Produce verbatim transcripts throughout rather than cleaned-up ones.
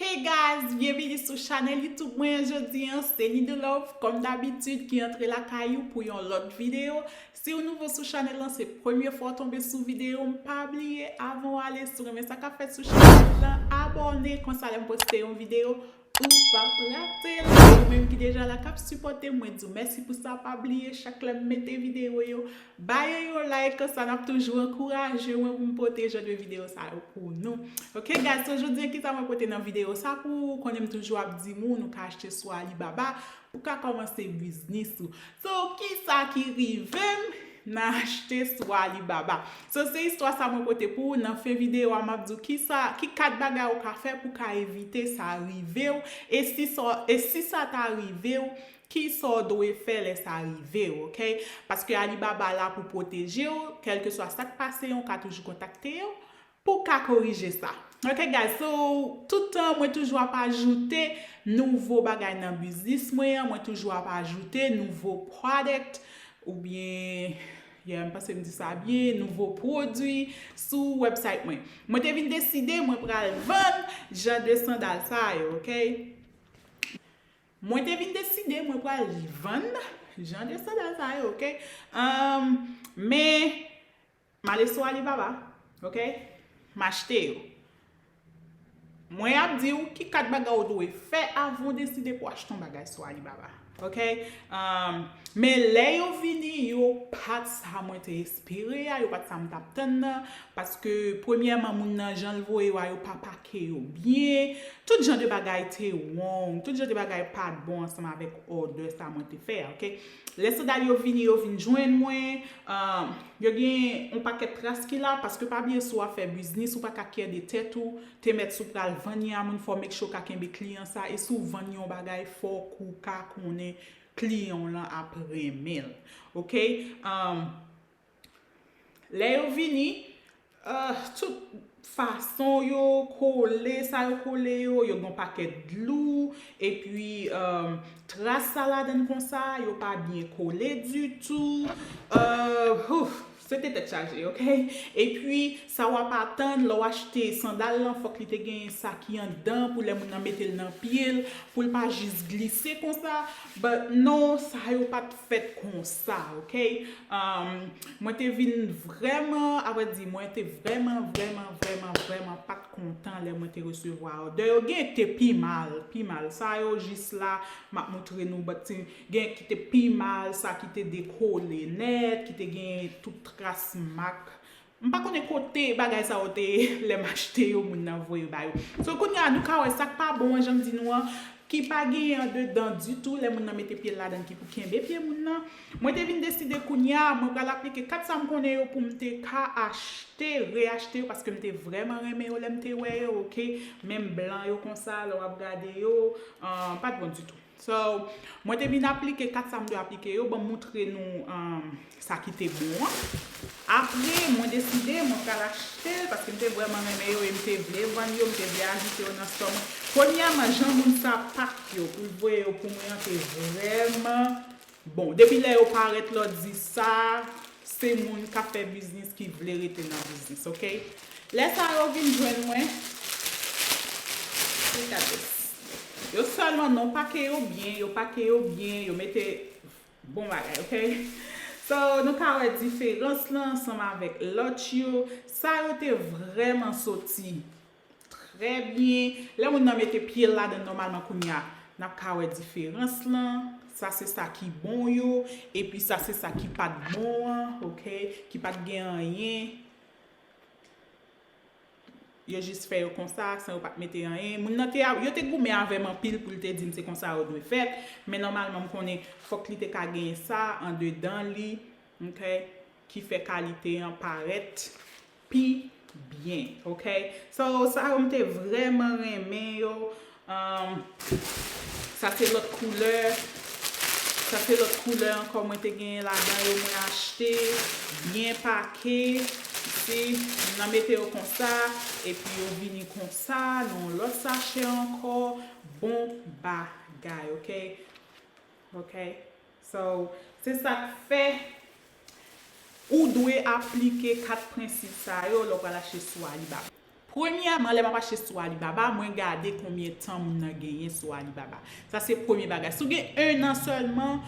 Hey guys, byenvini sou chanèl YouTube mwen an. Jodi an, se Nidou Love, kòm dabitid, ki antre lakay ou pou yon lòt videyo. Si w nouvo sou chanèl lan, se premye fwa w tonbe sou videyo m, pa bliye, avan w ale, si w renmen sa k ap fèt sou chanèl lan, abòne, konsa lè m poste yon videyo, ou p ap rate l. E ou menm ki deja la, k ap sipòte m, mwen di w mèsi pou sa. Pa bliye, chak lè m mete videyo yo, ba yo yon like, konsa n ap toujou ankouraje mwen pou m pote jan de videyo sa yo pou nou. Ok guys, so jodi an, kisa mwen pote nan videyo sa pou ou? Konnen m toujou ap di moun, ou ka achte sou Alibaba pou ka kòmanse biznis ou. So, kisa ki rive m nan achte sou Alibaba? So, se istwa sa mwen pote pou ou. Nan fen videyo a, m ap di w kisa, ki kat bagay ou ka fè pou ka evite sa rive w. E si sa, e si sa ta rive w, kisa w dwe fè lè sa rive w, ok? Paske Alibaba la pou pwoteje w, kèlkeswa sa k pase, w ka toujou kontakte yo pou w ka korije sa. Ok guys, so tout tan mwen toujou ap ajoute nouvo bagay nan biznis mwen an, mwen toujou ap ajoute nouvo product oubyen, yeah, m panse m di sa byen, nouvo pwodui sou website mwen. Mwen te vin deside mwen pral vann jan de sandal sa yo, ok? Mwen te vin deside mwen pral vann jan de sandal sa yo, ok? Um, men, m ale sou Alibaba, ok? M achte yo. Mwen ap di w ki kat bagay ou dwe fè avan w deside pou achte yon bagay sou Alibaba, ok? Um, men lè yo vini, yo pa t sa mwen te espere a, yo pa t sa m t ap tann nan, paske premyèman, moun nan jan l voye yo a, yo pa pake yo byen, tout jan de bagay te wrong, tout jan de bagay pa t bon ansanm avèk òdè sa mwen te fè a, ok? Lè sandal yo vini, yo vin jwenn mwen, um, yo gen yon pakèt tras ki la, paske pa bliye si w ap fè biznis, ou pa ka kyè de tèt ou, te mèt si w pral vann li a moun, fò w make sure w ka kenbe kliyan sa, e si w vann yon bagay, fòk ou ka konnen kliyan w lan ap renmen l, ok? Um, lè yo vini, uh, tout fason yo kole, sa yo kole yo, yo gen yon pakèt glou, epi, um, tras sa ladan konsa, yo pa byen kole ditou. Uh, ouf, se te tèt chaje, ok? Epi, sa w ap atann, lè w achte sandal lan, fòk li te gen sa ki anndan pou lè moun nan mete l nan pye l, pou l pa jis glise konsa. But non, sa yo pa t fèt konsa, ok? Um, mwen te vin vrèman, avrèdi, mwen te vrèman, vrèman, vrèman, vrèman pa t kontan lè mwen te resevwa òdè yo. Gen te pi mal, pi mal. Sa yo jis la, m ap montre nou, but ti, gen ki te pi mal, sa ki te dekole nèt, ki te gen tout tras mak. M pa konnen kote bagay sa yo te ye lè m achte yo, moun nan voye ba yo. So, kounye a, nou ka wè sa k pa bon an, jan m di nou an, ki pa genyen andedan ditou, lè moun nan mete pye l ladan, ki pou kenbe pye moun nan. Mwen te vin deside kounye a, mwen pral aplike kat sa m konnen yo pou m te ka achte, reachte yo, paske m te vrèman renmen yo lè m te wè yo, ok? Menm blan yo konsa, lè w ap gade yo, ah, pa t bon ditou. So, mwen te vin aplike kat sa m dwe aplike yo, ban m montre nou, um, sa ki te bon an. Apre, mwen deside, mwen pral achte l, paske m te vrèman renmen yo, e m te vle vann yo, m te vle ajoute yo nan stòk mwen. Premyèman, jan moun sa pak yo, pou l voye yo pou mwen an, te vrèman bon. Depi lè yo parèt la, w di sa, se moun k ap fè biznis ki vle rete nan biznis, ok? Lè sa yo vin jwenn mwen, look at this. Yo sèlman non pake yo byen, yo pake yo byen, yo mete bon bagay, ok? So, nou ka wè diferans lan ansanm avèk lòt yo. Sa yo te vrèman soti trè byen. Lè moun nan mete pye l ladan nòmalman kounye a, n ap ka wè diferans lan. Sa se sa ki bon yo, epi sa se sa ki pa t bon an, ok? Ki pa t gen anyen. Yo jis fè yo konsa, san yo pa t mete anyen. Moun nan te, yo te goumen avè m anpil pou l te di m se konsa yo dwe fèt, men nòmalman m konnen fòk li te ka gen sa andedan li, ok, ki fè kalite an parèt pi byen, ok? So, sa yo m te vrèman renmen yo. Um, sa se lòt koulè. Sa se lòt koulè ankò mwen te genyen ladan yo, mwen achte, byen pake. Si, m nan mete yo konsa, epi yo vini konsa, nan yon lòt sachè ankò. Bon bagay, ok? Ok? So, se sa k fè ou dwe aplike kat prensip sa yo lè w pral achte sou Alibaba. Premyèman, lè m ap achte sou Alibaba, mwen gade konbyen tan moun nan genyen sou Alibaba. Sa se premye bagay. Si w gen en an sèlman,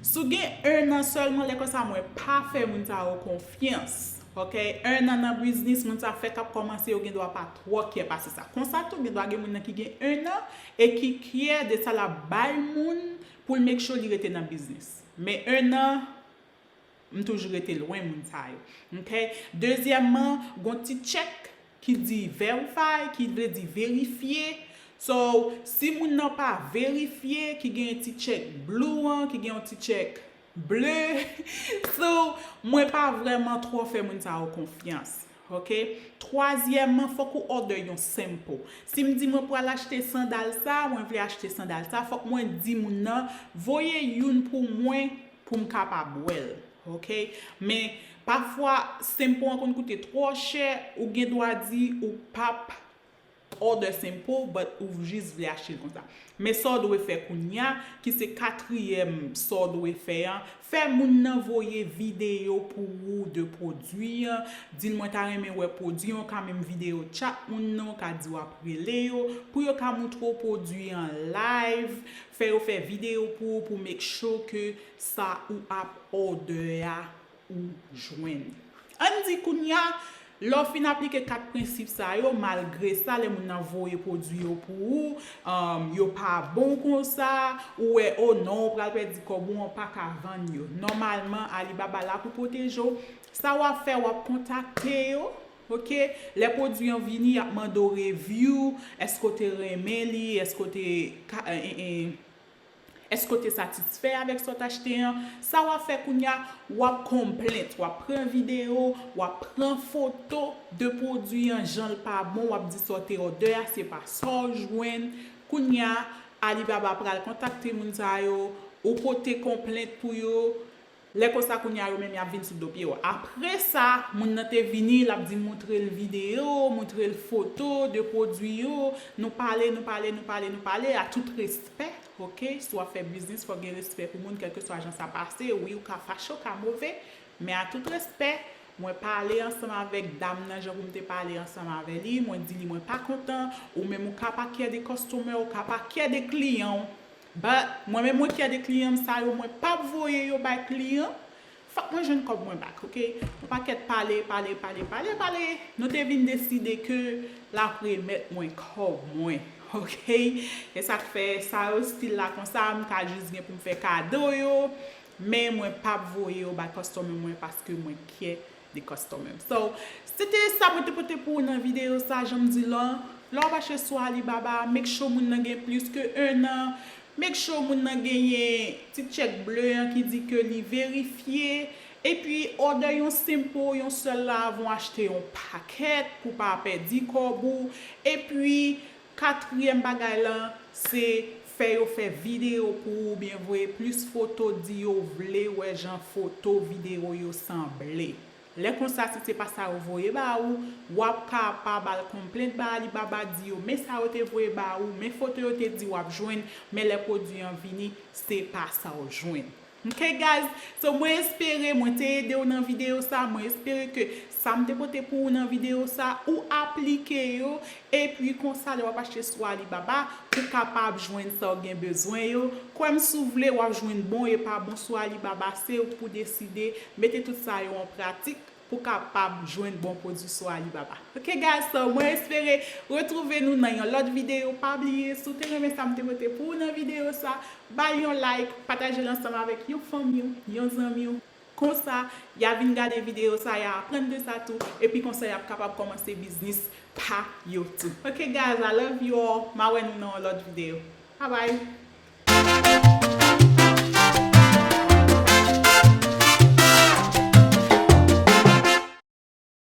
si w gen en an sèlman, lè konsa mwen pa fè moun sa yo konfyans. Ok? En an nan biznis, moun sa fèk ap kòmanse, yo gen dwa pa twò kyè pase sa. Konsa tou, gen dwa gen moun nan ki gen en an e ki kyè de sa l ap bay moun pou l make sure li rete nan biznis. Men en an, m toujou rete lwen moun sa yo. Ok? Dezyèmman, gon ti tchèk ki di verify, ki vle di verifye. So, si moun nan pa verifye, ki gen ti tchèk blue an, ki gen yon ti tchèk ble. So, mwen pa vrèman twò fè moun sa yo konfyans. Ok? Twazyèmman, fòk ou order yon sample. Si m di mwen pral achte sandal sa, mwen vle achte sandal sa, fòk mwen di moun nan voye youn pou mwen pou m kapab wè l. Ok? Men pafwa, sample an konn koute twò chè, ou gen dwa di ou p ap order sample, but ou jis vle achte l konsa. Men sa w dwe fè kounya, ki se katriyèm sa w dwe fè an, fè moun nan voye videyo pou ou de pwodui an, di l mwen ta renmen wè pwodui an, ou ka menm videyo chat moun nan, ou ka di w ap rele yo, pou yo ka moutre w pwodui an live, fè yo fè videyo pou ou, pou make sure ke sa ou ap order a ou jwenn. Ann di kounya, lè w fin aplike kat prensip sa yo, malgre sa, lè moun nan voye pwodui yo pou ou, um, yo pa bon konsa, ou wè, o non, ou pral pèdi kòb ou, ou pa ka vann yo. Nòmalman, Alibaba la pou pwoteje w. Sa w ap fè, w ap kontakte yo, ok? Lè pwodui an vini, y ap mande w review, èske w te renmen li, èske w te ka, eh, eh, eh, Èske w te satisfè avèk sa w t achte an? Sa w ap fè kounya, w ap konplent, w ap pran videyo, w ap pran foto de pwodui an, jan l pa bon, w ap di sa w te order a, se pa sa w jwenn. Kounya, Alibaba pral kontakte moun sa yo, ou pote konplent pou yo. Lè konsa kounya yo menm y ap vin sou do pye w. Apre sa, moun nan te vini, l ap di moutre l videyo, moutre l foto de pwodui yo. Nou pale, nou pale, nou pale, nou pale, a tout respè, ok? Si w ap fè biznis, fò w gen respè pou moun, kèlkeswa jan sa pase. Wi, ou ka fache, ou ka move, men a tout respè, mwen pale ansanm avèk dam nan jan pou m te pale ansanm avè li, mwen di li mwen pa kontan, ou menm ou ka pa care de customer, ou ka pa care de kliyan w. But, mwen menm mwen care de kliyan m sa yo, mwen p ap voye yo bay kliyan. Fòk mwen jwenn kòb mwen back, ok? Yon pakèt pale, pale, pale, pale, pale. Nou te vin deside ke l ap remèt mwen kòb mwen, ok? E sa k fè sa yo stil la konsa, m ka jis gen pou m fè kado yo, men mwen p ap voye yo bay customer mwen paske mwen care de customer m. So, se te sa mwen te pote pou ou nan videyo sa, jan m di lan. Lè w ap achte sou Alibaba, make sure moun nan gen plis ke en an. Make sure moun nan genyen ti tchèk ble an ki di ke li verifye. Epi, order yon sample, yon sèl la, avan w achte yon pakèt pou pa pèdi kòb ou. Epi, katriyèm bagay lan, se fè yo fè videyo pou ou, oubyen voye plis foto, di yo vle wè jan foto, videyo yo sanble. Lè konsa, si se pa sa yo voye ba ou, w ap kapab al konplent ba Alibaba, di yo, men sa yo te voye ba ou, men foto yo te di w ap jwenn, men lè pwodui an vini, se pa sa w jwenn. Ok, guys? So, mwen espere mwen te ede w nan videyo sa. Mwen espere ke sa m te pote pou ou nan videyo sa, ou aplike yo. Epi konsa, lè w ap achte sou Alibaba, ou kapab jwenn sa w gen bezwen yo. Kwè m si w vle, w ap jwenn bon e pa bon sou Alibaba. Se ou k pou deside. Mete tout sa yo an pratik pou kapab jwenn bon pwodui sou Alibaba. Ok, guys, so mwen espere retwouve nou nan yon lòt videyo. Pa bliye, si w te renmen sa m te pote pou ou nan videyo sa, ba l yon like, pataje l ansanm avèk yon fanmi w, yon zanmi w. Konsa, y a vin gade videyo sa, y a aprann de sa tou, epi konsa y ap kapab kòmanse biznis pa yo tou. Ok, guys, I love you all. M a wè nou nan yon lòt videyo. Bye bye!